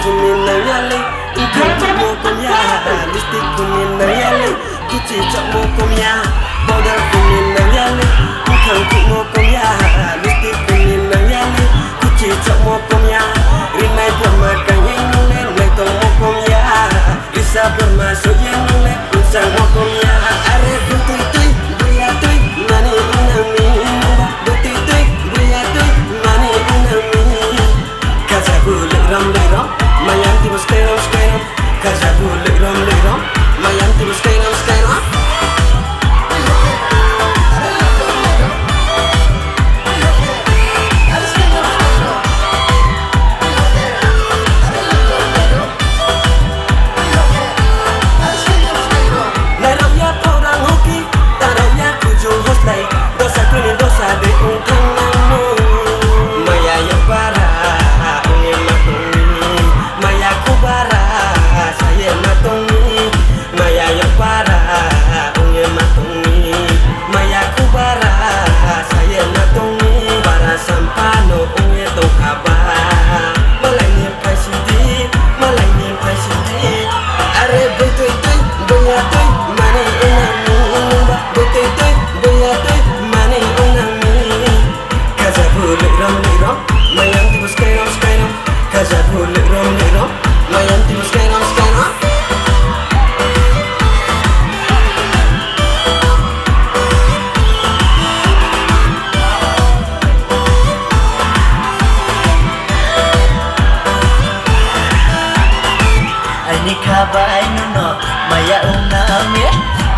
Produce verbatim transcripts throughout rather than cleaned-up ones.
Ni nangyali, wngkha mo komya, lipstick ni nangyali. Kuchi chokmo komya, powder phunni nangyali, wngkha kumo komya, lipstick phunni nangyali, kuchi chokmo komya, rinai borma kanye nungle naitokmo komya, risa borma suyang nungle wngsangmo komya. Are bwtwi twi, buya twi, mani unangni, bwtwi twi, buya twi, mani unangni. Kajabu lwkrom lwkrom, mayang tibo skairam skairam. Kajabu lwkrom lwkrom, mayang tibo skairam skairam. Nairok ya phorang hoki, tarok ya kuju hoslai, dosa kuni dosa de ungthang nangmo. Maya yok bara, ungni matungni, maya kubara, saye matungni, maya yok bara, ungni matungni, maya kubara, saye matungni, bara sampano ungni tongkhaba, malaini phaisidi, malaini phaisidi. Are bwtwi twi, bwya twi, mani unangni, bwtwi twi, bwya twi, mani unangni. Kajabu lwkrom lwkrom, mayang tibo skairam skairam. Kajabu lwkrom lwkrom, mayang tibo skairam skairam. Aini khabai nono maya ungnami,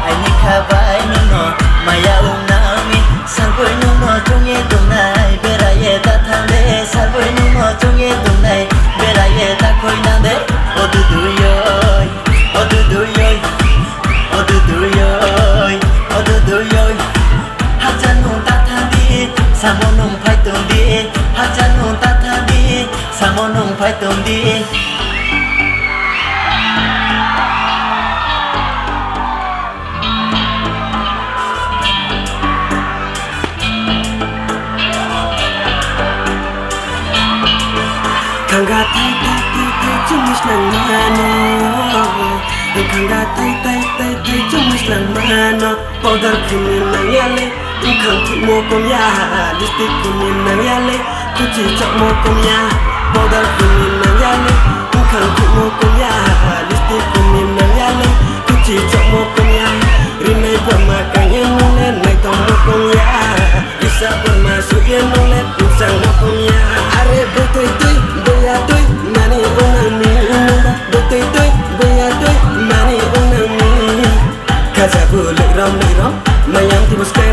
aini khabai nono maya ungnami. Salboi nono chungye tongnai, beraye ta thangde. Salboi nono chungye tongnai, beraye ta khoinangde. O duduyoi, o duduyoi, o duduyoi, o duduyoi. Hakcha nung ta thangdi, samo nung phai tongdi. Hakcha nung ta thangdi, samo nung phai tongdi. Khanga thai thai thai thai chumui slang mano. Khanga thai thai thai thai chumui slang mano. Powder phunni nangyali, wngkhang thukmo komya, lipstick phunni nangyali, kuchi chokmo komya. Powder phunni nangyali, wngkhang thukmo komya, lipstick phunni nangyali, kuchi chokmo komya. Rinai borma kanye nungle naitokmo komya, risa borma suye nungle wngsangmo komya. Are bwtwi twi, bwya twi, mani unangni, bwtwi twi, bwya twi, mani unangni. Kajabu lwkrom lwkrom, mayang tibo skairam.